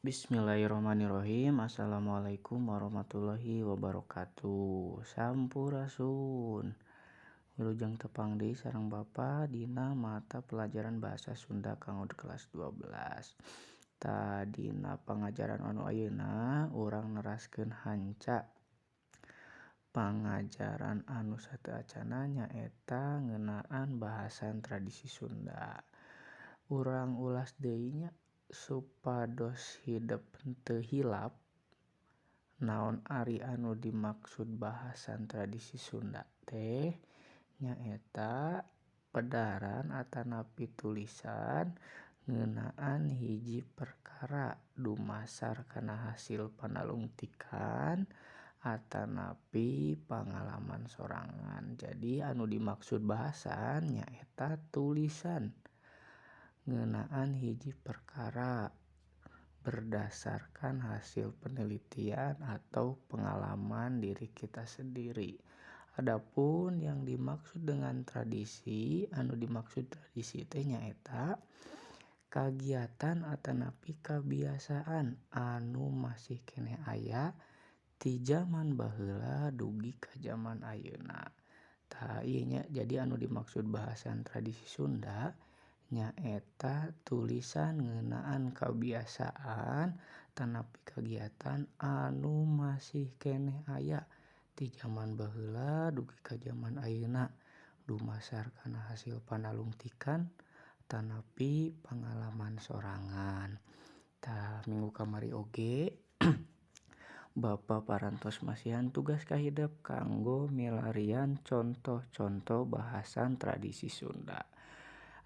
Bismillahirrahmanirrahim. Assalamualaikum warahmatullahi wabarakatuh. Sampurasun. Wilujeng tepang deui sareng Bapa dina mata pelajaran bahasa Sunda kanggo kelas 12. Tah dina pangajaran anu ayeuna urang neraskeun hanca pangajaran anu sateuacanna nyaeta ngeunaan bahasan tradisi Sunda. Urang ulas deui nya supados hidep teu hilap naon ari anu dimaksud bahasan tradisi Sunda teh nyaeta pedaran atanapi tulisan ngeunaan hiji perkara dumasar kana hasil panalungtikan atanapi pangalaman sorangan. Jadi anu dimaksud bahasan nyaeta tulisan ngeunaan hiji perkara berdasarkan hasil penelitian atau pengalaman diri kita sendiri. Adapun yang dimaksud dengan tradisi, anu dimaksud tradisi teh nyaeta kagiatan atanapi kabiasaan anu masih keneh aya ti jaman baheula dugi ka jaman ayeuna. Tah ieu nya jadi anu dimaksud bahasan tradisi Sunda nyaeta tulisan ngeunaan kabiasaan tanapi kagiatan anu masih keneh aya ti jaman baheula dugi ka jaman ayeuna dumasar kana hasil panalungtikan tanapi pangalaman sorangan. Tah minggu kamari oge Bapa parantos masihan tugas ka hidep kanggo milarian contoh-contoh bahasan tradisi Sunda.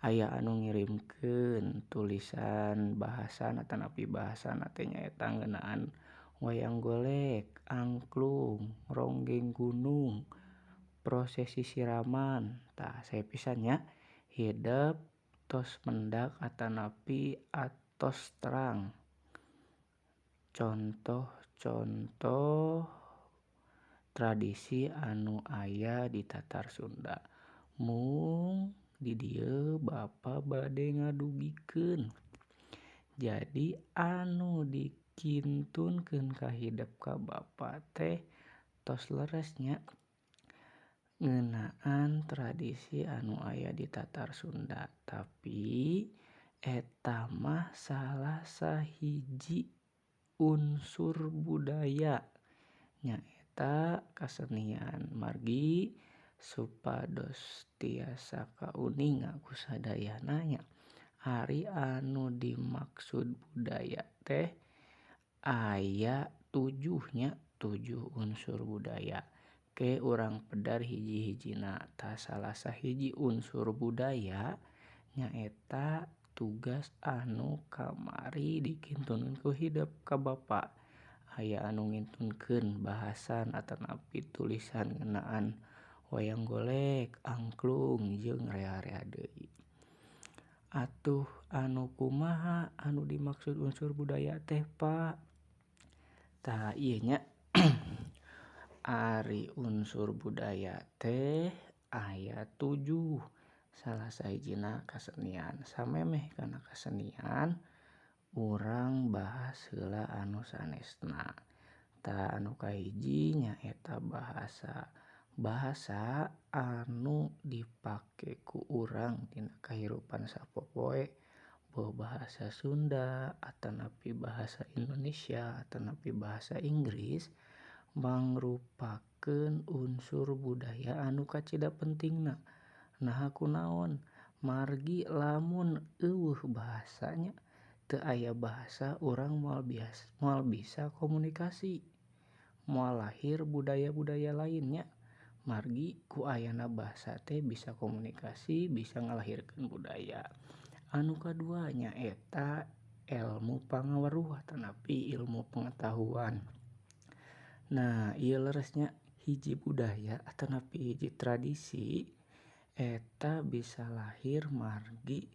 Aya anu ngirimkeun tulisan bahasan atanapi bahasana teh nyaeta ngeunaan wayang golek, angklung, ronggeng gunung, prosesi siraman. Tah sae pisan nya hidep tos mendak atanapi atos terang contoh-contoh tradisi anu aya di tatar Sunda. Mung di dieu Bapa bade ngadugikeun jadi anu dikintunkeun ka hidep ka Bapa teh tos leres nya ngeunaan tradisi anu aya di tatar Sunda tapi eta mah salah sahiji unsur budaya nyaeta kasenian margi supados tiasa kauninga ku sadayana nya ari anu dimaksud budaya teh aya tujuh nya tujuh unsur budaya ke urang pedar hiji-hijina. Tah salah sahiji unsur budaya nyaeta tugas anu kamari dikintun ku hidep ka Bapa. Aya anu ngintunkeun bahasan atanapi tulisan ngeunaan wayang golek, angklung jeung rea-rea deui. Atuh anu kumaha anu dimaksud unsur budaya teh Pak? Tah ieu nya ari unsur budaya teh aya tujuh salah sahijina kasenian samemeh kana kasenian urang bahas heula anu sanesna. Tah anu kahiji nyaeta bahasa. Bahasa anu dipake ku urang dina kahirupan sapopoe boh bahasa Sunda atanapi bahasa Indonesia atanapi bahasa Inggris mangrupakeun unsur budaya anu kacida pentingna. Naha kunaon margi lamun eueuh bahasa nya teu aya bahasa urang moal moal bisa komunikasi moal lahir budaya-budaya lain nya margi ku ayana bahasa teh bisa komunikasi bisa ngalahirkeun budaya. Anu kadua nyaeta elmu pangaweruh atanapi ilmu pengetahuan. Nah ieu leres nya hiji budaya atanapi hiji tradisi eta bisa lahir margi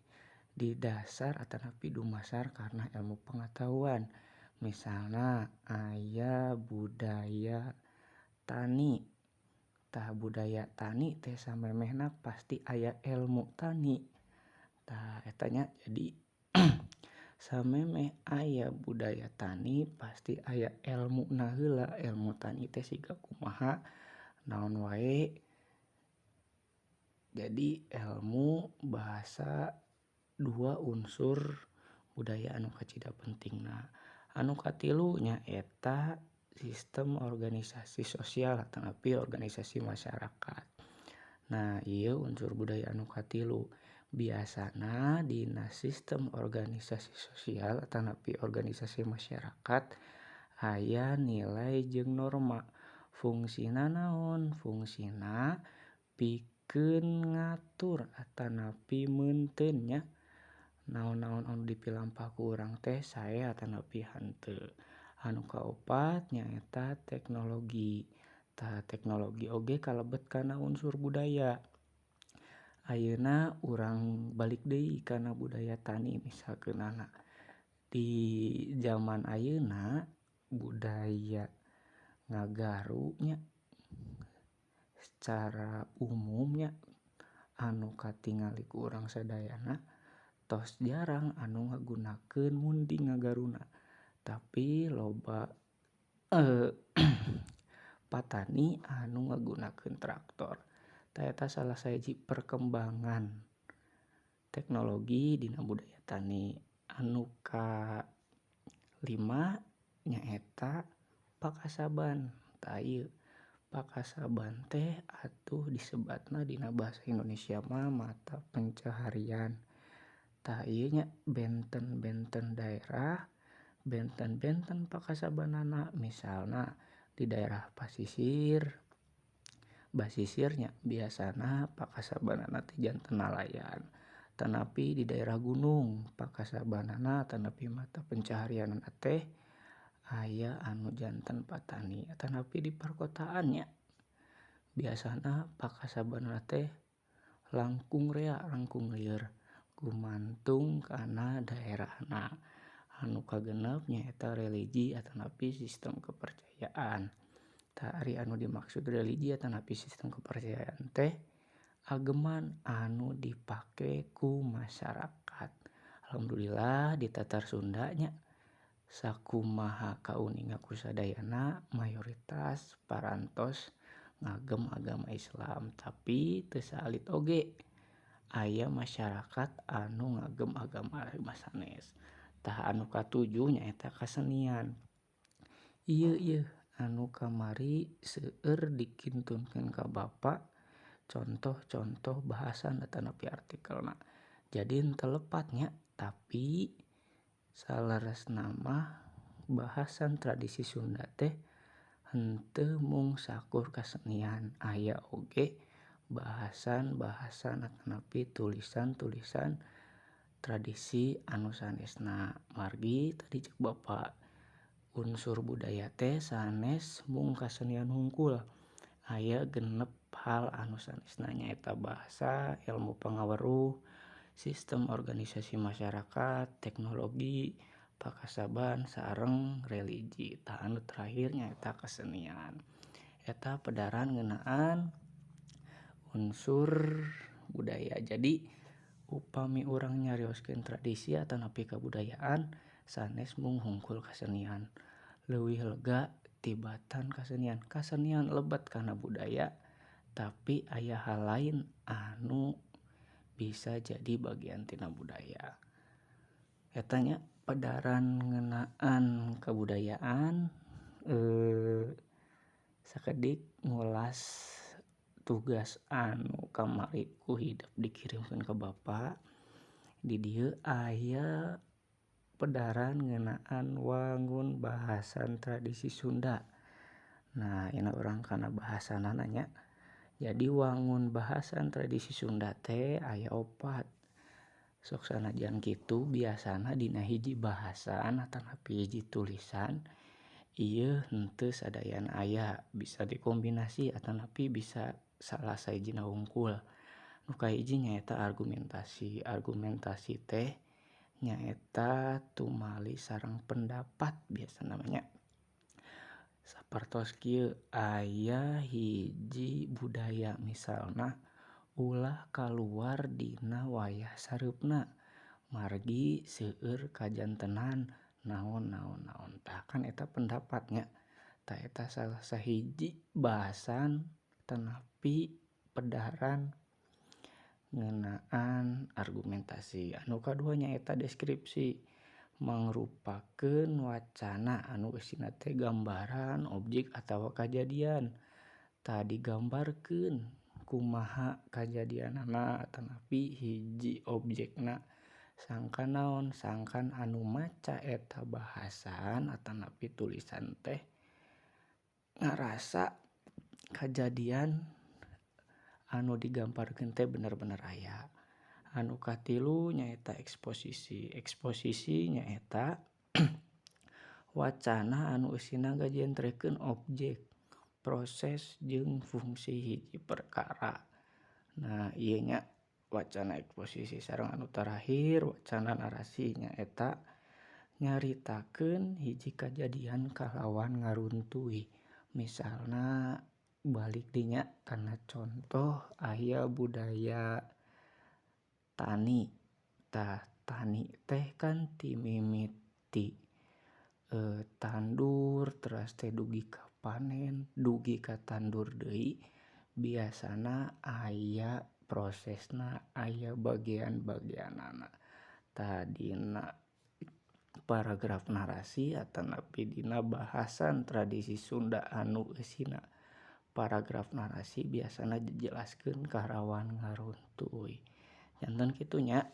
didasar atanapi dumasar kana ilmu pengetahuan. Misalna aya budaya tani tah budaya tani teh samemehna pasti aya elmu tani. Tah eta nya jadi. Samemeh aya budaya tani pasti aya elmuna heula, elmu tani teh siga kumaha naon wae. Jadi elmu bahasa dua unsur budaya anu kacida pentingna. Anu katilu nyaeta sistem organisasi sosial atanapi organisasi masyarakat. Nah ieu unsur budaya anu katilu biasana dina sistem organisasi sosial atanapi organisasi masyarakat aya nilai jeung norma. Fungsina naon? Fungsina pikeun ngatur atanapi meunteun nya naon-naon anu dipilampah ku urang teh sae atanapi henteu. Anu kaopat nyaeta teknologi. Tah teknologi oge kalebet kana unsur budaya. Ayeuna urang balik deui kana budaya tani misalkeunana. Di zaman ayeuna budaya ngagaru nya secara umumnya anu katingali ku urang sadayana tos jarang anu ngagunakeun munding ngagaruna tapi loba patani anu ngagunakeun traktor. Tah eta salah sahiji perkembangan teknologi dina budaya tani. Anu kalima nyaeta pakasaban. Tah ieu pakasaban teh atuh disebatna dina bahasa Indonesia mah mata pencaharian. Tah ieu nya benten-benten daerah, benten-benten pakasabanana, misalna di daerah pasisir, basisirnya biasana pakasabanana teh janten nalayan. Tanapi di daerah gunung pakasabanana tanapi mata pencaharianana teh aya anu janten patani. Tanapi di perkotaan nya biasana pakasabanana teh langkung rea langkung lieur gumantung kana daerahna. Anu kagenep nyaeta religi atanapi sistem kepercayaan. Tah ari anu dimaksud religi atanapi sistem kepercayaan teh ageman anu dipake ku masyarakat. Alhamdulillah di Tatar Sunda nya sakumaha kauninga ku sadayana mayoritas parantos ngagem agama Islam, tapi teu saalit oge aya masyarakat anu ngagem agama sanes. Tah anu katujuh nyaeta kasenian. Ieu ieu anu kamari seueur dikintunkeun ka bapa contoh-contoh bahasan atanapi artikelna. Jadi henteu lepat nya, tapi saleresna mah bahasan tradisi Sunda teh henteu mung sakur kasenian, aya oge bahasan-bahasan atanapi tulisan-tulisan tradisi anu sanesna. Margi tadi cek bapa unsur budaya teh sanes mung kasenian hungkul, aya genep hal anu sanesna nyaeta bahasa, ilmu pangaweruh, sistem organisasi masyarakat, teknologi, pakasaban sareng religi. Tah anu terakhir nyaeta kesenian. Eta pedaran ngeunaan unsur budaya. Jadi upami urang nyarioskeun tradisi atanapi kabudayaan sanes mung hungkul kasenian, leuwih lega tibatan kasenian. Kasenian lebet kana budaya tapi aya hal lain anu bisa jadi bagian tina budaya. Eta nya pedaran ngeunaan kabudayaan sakedik ngulas tugas anu kamari ku hidep dikirimkeun ka bapa. Di dieu aya pedaran ngeunaan wangun bahasan tradisi Sunda. Nah ayeuna urang kana bahasanana nya. Jadi wangun bahasan tradisi Sunda teh aya opat. Sok sanajan kitu biasana dina hiji bahasan atanapi hiji tulisan ieu henteu sadayana aya, bisa dikombinasi atanapi bisa salah sahijina hungkul. Nu kahiji nyaeta argumentasi. Argumentasi teh nyaeta tumali sareng pendapat biasana mah nya. Sapertos kieu aya hiji budaya misalna ulah kaluar dina wayah sareupna. Margi seueur kajantenan naon naon naon tah kan eta pendapat nya tah eta salah sahiji bahasan tanapi pedaran ngeunaan argumentasi. Anu kadua nyaeta deskripsi mangrupakeun wacana anu eusina teh gambaran objek atawa kajadian tah digambarkeun kumaha kajadianana atanapi hiji objekna sangkan naon sangkan anu maca eta bahasan atanapi tulisan teh ngarasa kajadian anu digambarkeun teh bener-bener aya. Anu katilu nyaeta eksposisi, eksposisi nyaeta wacana anu eusina ngajentrekeun objek proses jeung fungsi hiji perkara. Nah ieu nya wacana eksposisi sareng anu terakhir wacana narasi nyaeta nyaritakeun hiji kajadian kalawan ngaruntuy. Misalna balik deui nya kana contoh aya budaya tani tah tani teh kan ti mimiti tandur teras teh dugi ka panen dugi ka tandur deui biasana aya prosesna aya bagian-bagianana. Tah dina paragraf narasi atanapi dina bahasan tradisi Sunda anu eusina paragraf narasi biasana dijelaskeun karawan ngaruntuy. Janten kitu nya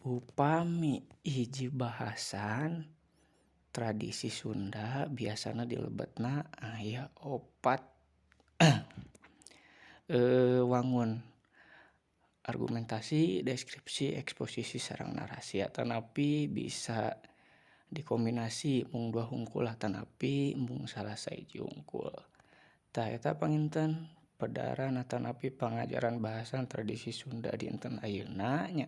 upami hiji bahasan tradisi Sunda biasana dilebetna aya opat wangun argumentasi, deskripsi, eksposisi sareng narasi atanapi bisa dikombinasi mung dua hungkul atanapi mung salah sahiji hungkul. Tah eta panginten pedaran atanapi pangajaran bahasan tradisi Sunda dinten ayeuna nya.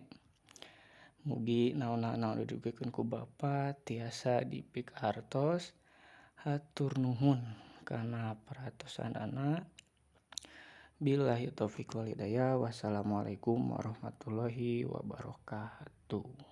Mugi naon-naon anu didugikeun ku bapa tiasa dipikahartos hatur nuhun kana perhatosanana. Billahi taufik wal hidayah wassalamualaikum warahmatullahi wabarakatuh.